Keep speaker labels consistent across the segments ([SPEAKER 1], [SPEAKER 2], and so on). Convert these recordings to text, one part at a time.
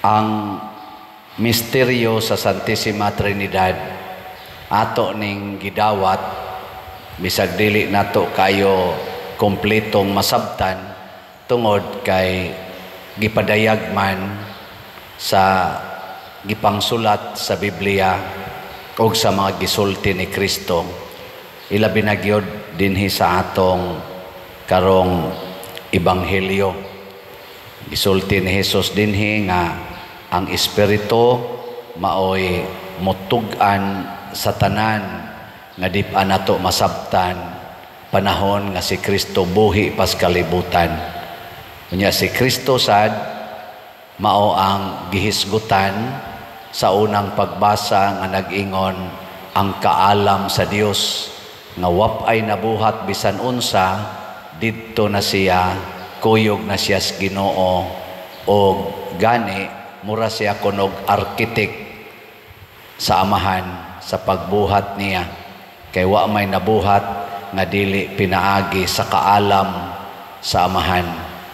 [SPEAKER 1] Ang misteryo sa Santissima Trinidad ato ning gidawat, bisag dili nato kayo kompletong masabtan tungod kay gipadayag man sa gipangsulat sa Biblia ug sa mga gisulti ni Kristo, ilabi na gyud dinhi sa atong karong ebanghelyo. Gisulti ni Hesus dinhi nga ang Espiritu maoy mutug-an sa tanan nga di pa nato masabtan panahon nga si Kristo buhi pas kalibutan. Unya si Kristo sad mao ang gihisgutan sa unang pagbasa nga nag-ingon ang kaalam sa Dios nga wapay nabuhat bisan unsa, didto na siya, kuyog na siya sa Ginoo, og gani mura siya kunog architect sa Amahan sa pagbuhat niya, kay wa may nabuhat nga dili pinaagi sa kaalam sa Amahan,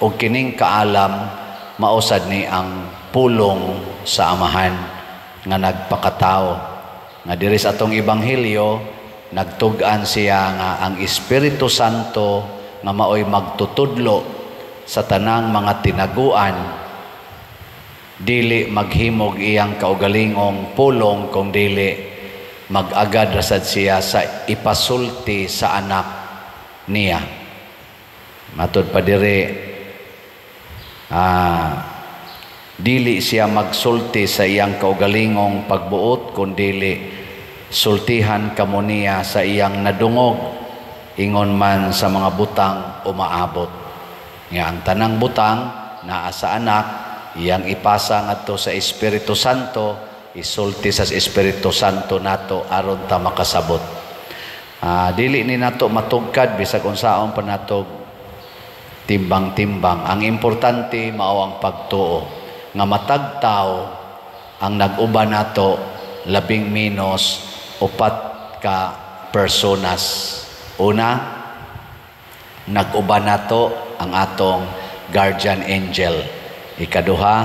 [SPEAKER 1] ug kining kaalam mao sad ni ang pulong sa Amahan nga nagpakatao, nga diri sa atong ebanghelyo nagtug-an siya nga ang Espiritu Santo nga maoy magtutudlo sa tanang mga tinaguan, dili maghimog iyang kaugalingong pulong kung dili mag-agad ra sad siya sa ipasulti sa anak niya. Matod pa diri, dili siya magsulti sa iyang kaugalingong pagbuot, kun dili sultihan kamo niya sa iyang nadungog ingon man sa mga butang umaabot. Nga ang tanang butang naa sa anak, iyang ipasa ngadto sa Espiritu Santo, isulti sa Espiritu Santo nato aron ta makasabot. Dili ni nato matugkad bisag unsaon pa nato timbang-timbang. Ang importante mao ang pagtuo nga matag tawo ang nag-uban nato, labing menos upat ka personas. Una, nag-uban nato ang atong guardian angel. Ikaduha,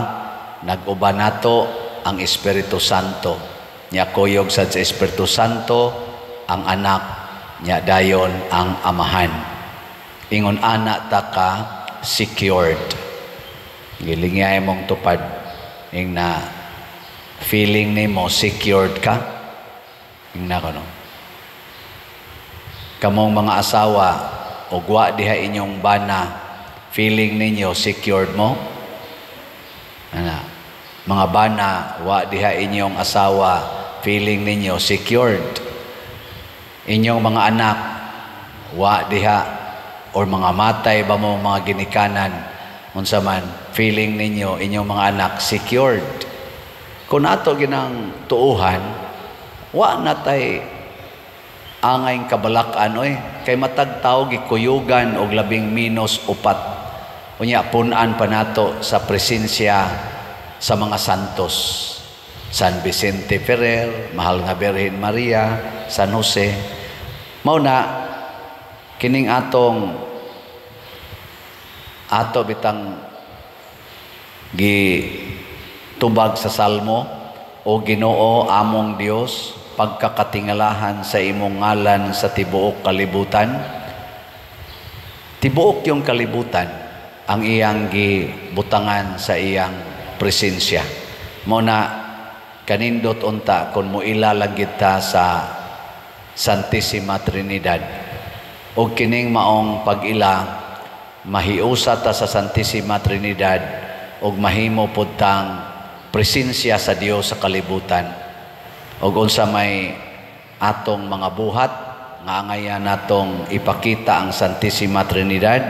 [SPEAKER 1] nag-uban nato ang Espiritu Santo. Nya kuyog sad sa Espiritu Santo ang anak, nya dayon ang Amahan. Ingon ana ta ka secured. Gilingay mong tupad ing na feeling nimo secured ka. Ing na kono. Kamong mga asawa ug wa diha inyong bana, feeling ninyo secured mo? Ana. Mga bana, wa diha inyong asawa, feeling ninyo secured? Inyong mga anak, wa diha or mga matay ba mo mga ginikanan, unsa man feeling ninyo inyong mga anak, secured? Kung ato ginang tuuhan, wa na tay angay kabalakan oy, kay matag tawo gikuyugan og labing minus upat. Unya pun-an pa nato sa presensya sa mga santos, San Vicente Ferrer, Mahal nga Birhen Maria, San Jose. Mao na kining atong ato bitang gi tubag sa Salmo, "O Ginoo among Dios, pagkakatingalahan sa imong ngalan sa tibuok kalibutan." Tibuok yung kalibutan ang iyang gibutangan sa iyang presensya. Mao na kanindot unta kung moila lang kita sa Santissima Trinidad. O kining maong pag-ila, mahiusa ta sa Santissima Trinidad ug mahimo pud tang presensya sa Dios sa kalibutan. Ug unsa may atong mga buhat nga angayan natong ipakita ang Santissima Trinidad?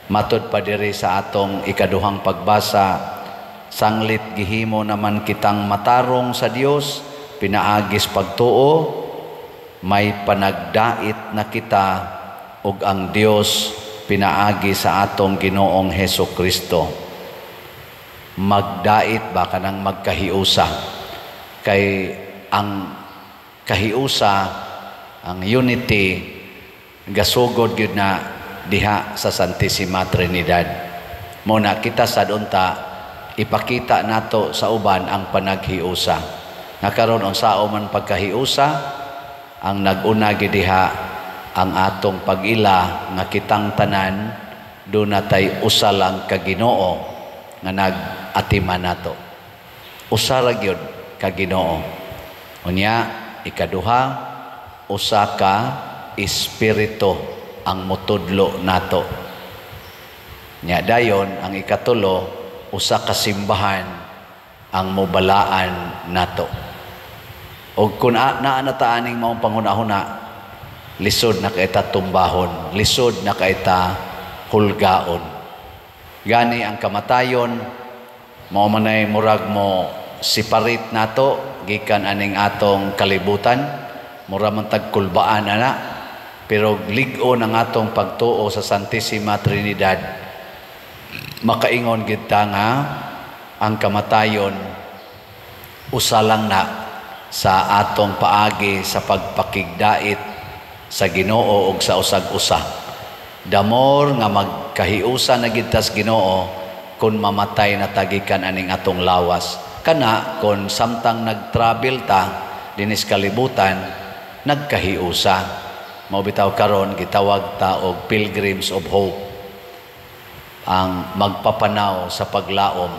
[SPEAKER 1] Matud pa diri sa atong ikaduhang pagbasa, sanglit gihimo naman kitang matarong sa Dios pinaagis pagtuo, may panagdait na kita ug ang Dios pinaagi sa atong Ginoong Heso Kristo. Magdait ba, kanang magkahiusa, kay ang kahiusa, ang unity, gasugod gyud na diha sa Santissima Trinidad. Mao na kita sad unta ipakita nato sa uban ang panaghiusa. Nga karon, unsao man pagkahiusa, ang nag-una diha ang atong pag-ila nga kitang tanan duna tay usa lang ka Ginoo nga nag-atiman nato. Usa ra gyud ka Ginoo. Unya ikaduha, usa ka Espiritu ang mutudlo nato. Nya dayon ang ikatulo, usa ka simbahan ang mobalaan nato. Og kung naa na ta aning maong panghuna-huna, lisod na kaayo ta tumbahon, lisod na kaayo ta hulgaon. Gani ang kamatayon mao man ay murag mo separate nato gikan aning atong kalibutan, mura man tag kulbaan ana, pero lig-on ang atong pagtuo sa Santissima Trinidad, makaingon gid ta nga ang kamatayon usa lang na sa atong paagi sa pagpakigdait sa Ginoo ug sa usag-usa. The more nga magkahiusa na gid tas Ginoo kung mamatay na ta gikan aning atong lawas. Kana kung samtang nag-travel ta dinis kalibutan, nagkahiusa. Mao bitaw karon gitawag ta og Pilgrims of Hope, ang magpapanaw sa paglaom.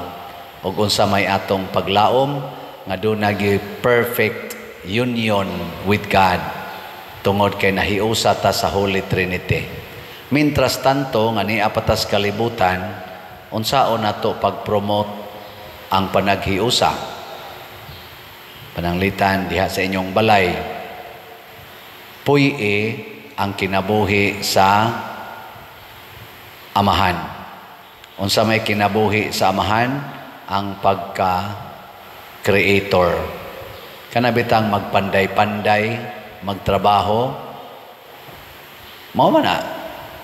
[SPEAKER 1] Ug unsa may atong paglaom? Nga duna perfect union with God tungod kay nahiusa ta sa Holy Trinity. Mintras tanto nga nia pa tas kalibutan, unsaon nato pag-promote ang panaghiusa? Pananglitan diha sa inyong balay, puy-i ang kinabuhi sa amahan. Unsa may kinabuhi sa amahan? Ang pagka creator. Kana bitang magpanday-panday, magtrabaho, mao man na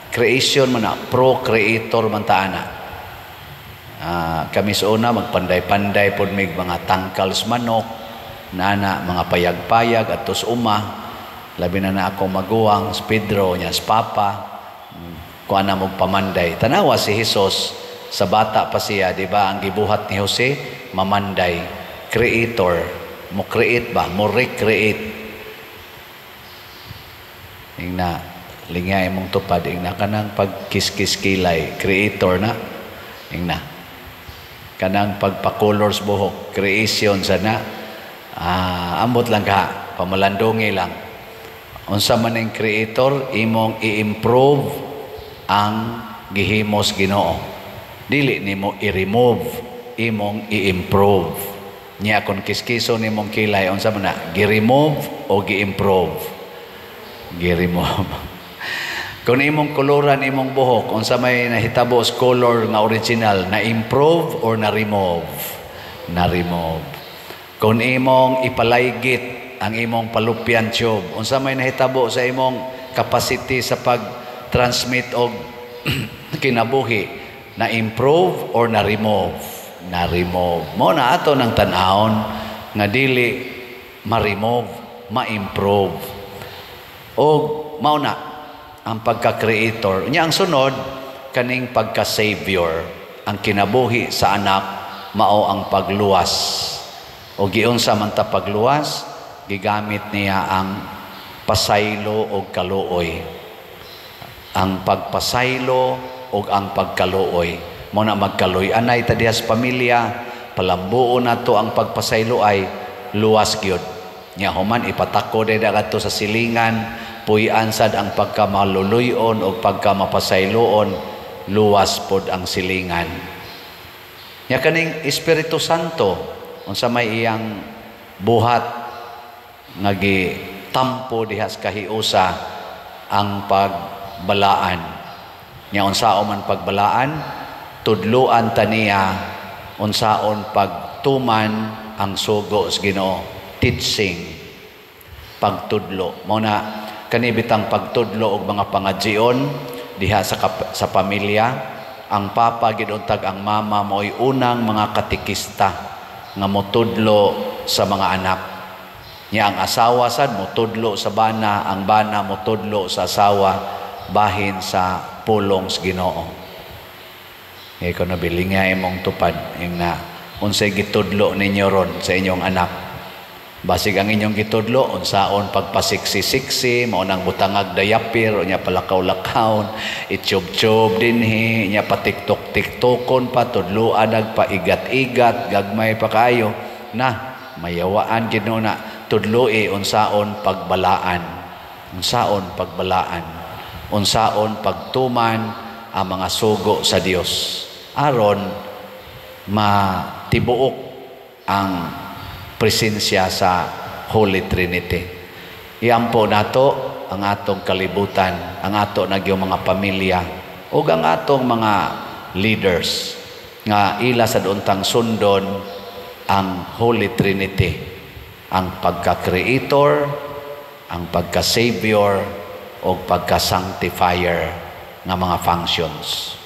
[SPEAKER 1] creation man na, pro-creator man ta ana. Kami sa una magpanday-panday pod mig mga tangkals manok nana, mga payag-payag atos uma, labi na na akong maguwang si Pedro nya si Papa, kuan na mog pamanday. Tanawa si Jesus, sa bata pa siya, di ba, ang gibuhat ni Jose mamanday, creator, mo create ba, mo recreate. Ingna lingya imong tupad, ingna kanang pagkiskis kilay, creator na. Ingna kanang pagpa-colors buhok, creation sa na. Ambot lang ka, pamalandungi lang. Unsa man ang creator? Imong i-improve ang gihimos Ginoo. Dili nimo i-remove, imong i-improve. Nya kon kiskiso nimong kilay, unsa man na? Gi-remove o gi-improve? Gi-remove. Kung imong koloran imong buhok, unsa may nahitabo sa color nga original? Na improve or na remove? Na remove. Kung imong ipalaygit ang imong fallopian tube, unsa may nahitabo sa imong capacity sa pag-transmit og kinabuhi? Na improve or na remove? Na remove. Mao na ato ng tan-awon nga dili ma-remove, ma-improve. O mao na ang pagka-creator. Nya ang sunod, kaning pagka-savior. Ang kinabuhi sa anak mao ang pagluwas. O giunsa man ta pagluwas? Gigamit niya ang pasaylo o kaluoy. Ang pagpasaylo o ang pagkaluoy. Mao na magkaluoy anay ta diha sa pamilya, palambuon nato ang pagpasaylo ay luwas gyud. Nya human ipatako day kadto sa silingan, puy-an sad ang pagkamaluluyon o pagkamapasayloon, luwas pod ang silingan. Nya kaning Espiritu Santo, unsa may iyang buhat nga gitampo diha sa kahiusa? Ang pagbalaan. Nya unsao man pagbalaan? Tudluan ta niya unsaon pagtuman ang sugo sa Ginoo, teaching, pagtudlo. Mao na kani bitang pagtudlo og mga pangadjion diha sa pamilya, ang papa gid untag ang mama mo'y unang mga katekista nga motudlo sa mga anak. Nya ang asawa sad motudlo sa bana, ang bana motudlo sa asawa bahin sa pulong sa Ginoo. Ikaw na bilinga imong tupad ing na unsay gitudlo ninyo ron sa inyong anak. Basig ang inyong gitudlo unsaon pagpasiksi-siksi, mao nang butangag diaper, unya palakaw-lakawon, itsyub-tsyub dinhi, nya patiktok-tiktokon pa, tudloan nagpaigat-igat, gagmay pa kayo na mayawaan gid na. Tudloi unsaon pagbalaan, unsaon pagbalaan, unsaon pagtuman ang mga sugo sa Dios aron matibuok ang presensya sa Holy Trinity. Iampo nato ang atong kalibutan, ang ato nagyong mga pamilya, ug ang atong mga leaders nga ila sa untang sundon ang Holy Trinity, ang pagka-creator, ang pagka-savior, o pagka-sanctifier nga mga functions.